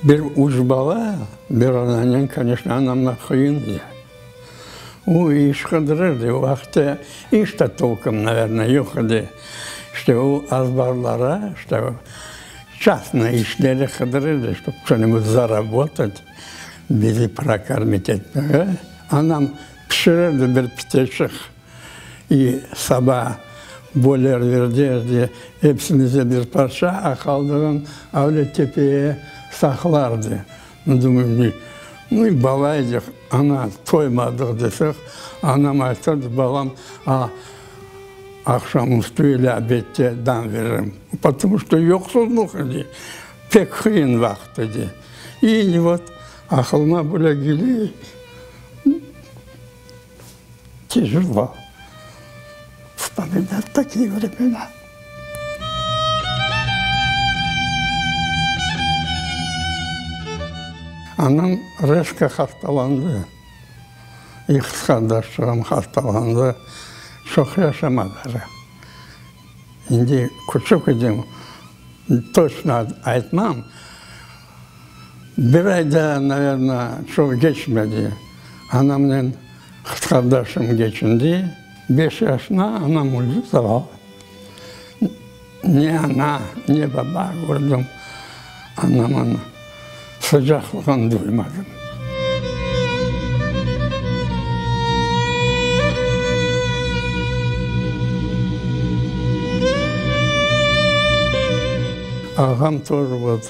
Bir üç bala, bir ananen, koneçno, anamğa qıyın edi. O iş qıdırırdı, o vaqıtta iş de tolkom, naverno, yoq edi. İşte, o azbarlara, işte, çastnıy işleri qıdırırdı, ştob çto-nibud zarabotat, bizi prokormit etmege. Anam pişirirdi bir piteçik. İ saba böler verderdi epsimize bir parça, a qaldığın avle tepeye saqlardı. Dumay, nu, bala edik, ana, toymadıq desek, anam aytırdı, balam, a aqşam üstü ile obedte dam veririm. Potomu çto yoqsullıq edi, pek qıyın vaqıt edi. İ vot, aqılıma böyle kele. Tecrüba, vspominat takiye vremena. Anam rezko hastalandı, i qız qardaşlarım hastalandı, çoq yaşamadılar. Endi küçük edim, toçno aytmam, bir ayda, naverno, çoq keçmedi, anamnen qız qardaşım keçindi, beş yaşına anam öldi, zavallı. Ne ana, ne baba kördim, anamın sıcaqlığını duymadım. Ağam тоже vot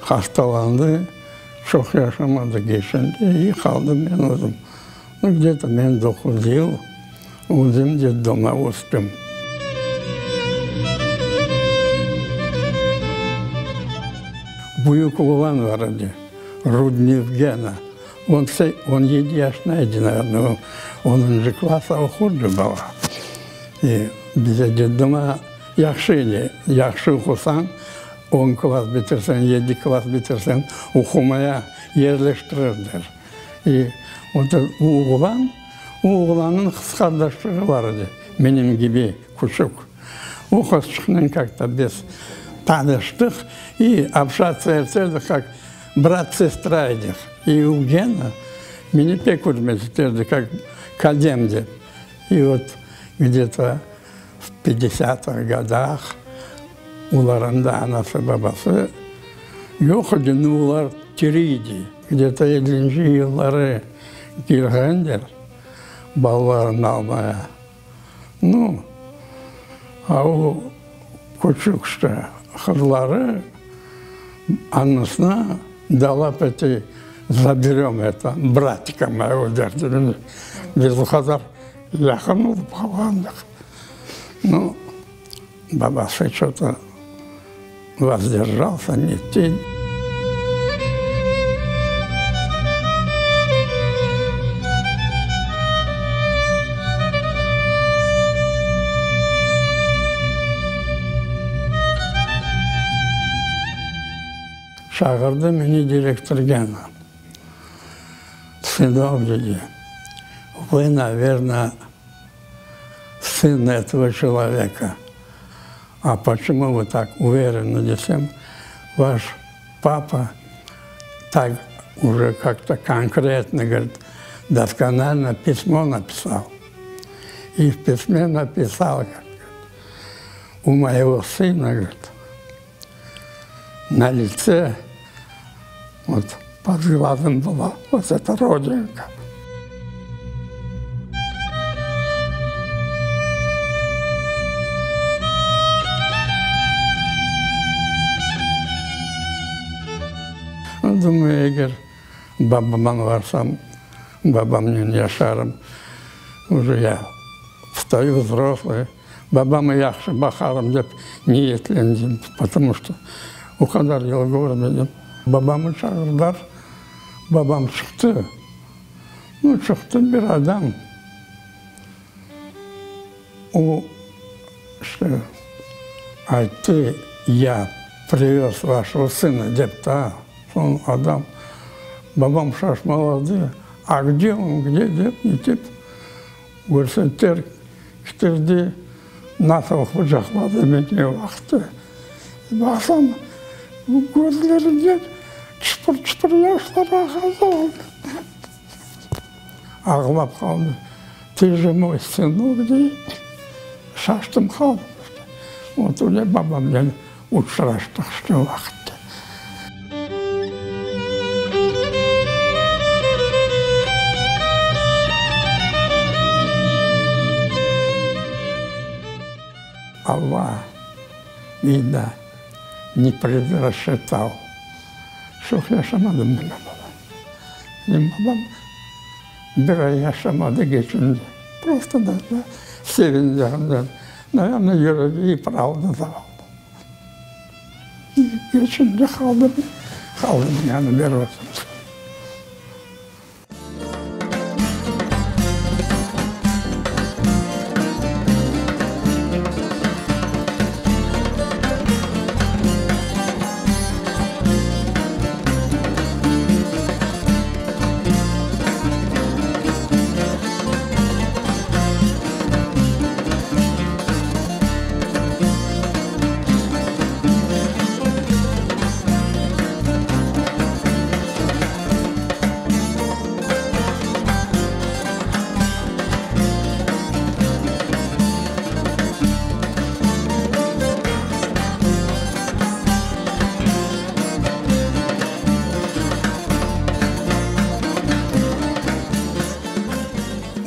hastalandı, çoq yaşamadı, keçindi, i qaldım men özüm. Nu, gde-to men doquz yıl özüm detdoma östim. Büyük oğlan bar edi, Rudnev Gena, on on yedi yaşında edi, naverno, onuncı klassa oqurdı bala. I bize detdoma yahşı edi, yahşı oqusañ, on klass bitirseñ, yedi klass bitirseñ, oqumaya yerleştirirler. I o oğlan, o oğlannıñ qız qardaşlığı bar edi, menim kibi küçük. O qızçıqnen kak-to biz tanıştıq i obşatsiya eterdik, kak brat-sestra edik. I o Gena meni pek ürmet eterdi, kak kadem dep. I vot gde-to v pятidesâtıh godah olarnıñ da anası-babası yoq edi, no olar tiri edi. Gde-to ellinci yılları kelgenler balalarını almaya. Nu, a o küçük işte qızları anasına dalap ete, zaberem eto bratika moyego derdi. Biz o qadar yaqın olıp qalğandıq. Nu, babası ço-to vozderjalsa, netti. Çağırdı meni direktor Gena. Sınok, dedi, vı, naverno, sın etogo çeloveka. A poçemu vı tak uvereni desem, vaş papa tak uje kak-to konkretno, govorit, doskonalno pismo napisal. I v pisme napisal, govorit, u moyego sına, govorit, na litse vot pod glazom была vot eta rodinka. Думаю, eger babama varsam, babamnen yaşarım, uje ya vstаю vzroslый, Babama yahşı baqarım dep niyetlendim, potomu çto o qadar yıl körmedim. Babamı çağırdılar, babam çıqtı. Nu, çıqtı bir adam, o, işte, ayttı, ya privez vaşego sına dep daa, soñ adam, babam şaşmaladı, a gde on, gde dep, netip. Körseter kitirdi, nasıl qucaqladı meni o vaqıtta. Baqsam, közlerinden. Çıpır-çıpır yaşlar ağaza oldı. Ağlap qaldı. Tı je moy sınok, dey. Şaştım qaldım işte. Vot öyle babamnen uçraştıq işte o vaqıtta. Alla, vidno, ne predrasçıtal. Çoq yaşamadım menim babam. Menim babam bir ay yaşamadı, keçindi. Prosto da sevinceğimden, naverno, yüregi ipraldı, zavallı. Keçindi, qaldım, qaldım yani bir özüm.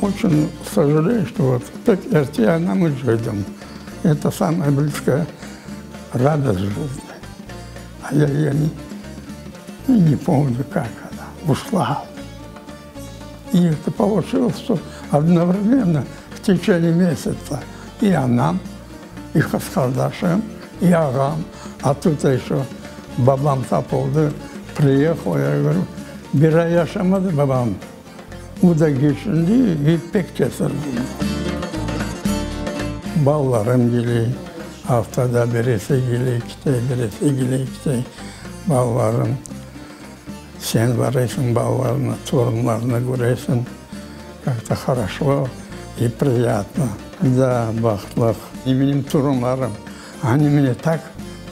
Oçün sojaleyu, çto vot pek erte anamı coydım. Eto samaya blizkaya radost jızni. A ya eyo ne pomnü, kak ona uşla. İ eto poluçilos, çto odnovremenno v teçeniye mesyatsa i anam, i qız qardaşım, i ağam, a tut eşo babam tapıldı, priyehal, ya govorü, bir ay yaşamadı babam, o da keçindi i pek tesir oldı. Balalarım kele, aftada birisi kele, kite, birisi kele, kite, balalarım. Sen barasıñ, balalarnı, torunlarnı köresiñ, kak-to horoşo i priyatno. Da, bahtlıq. I menim torunlarım, oni mene tak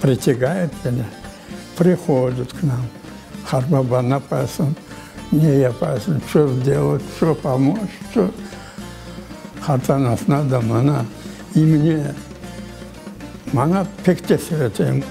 pritâgayut mene, prihodât k nam, qartbaba napasıñ, ne yapasıñ, ço sdelat, ço pomoç, ço. Qartanasına da mana, i mne, maña pek tesir ete.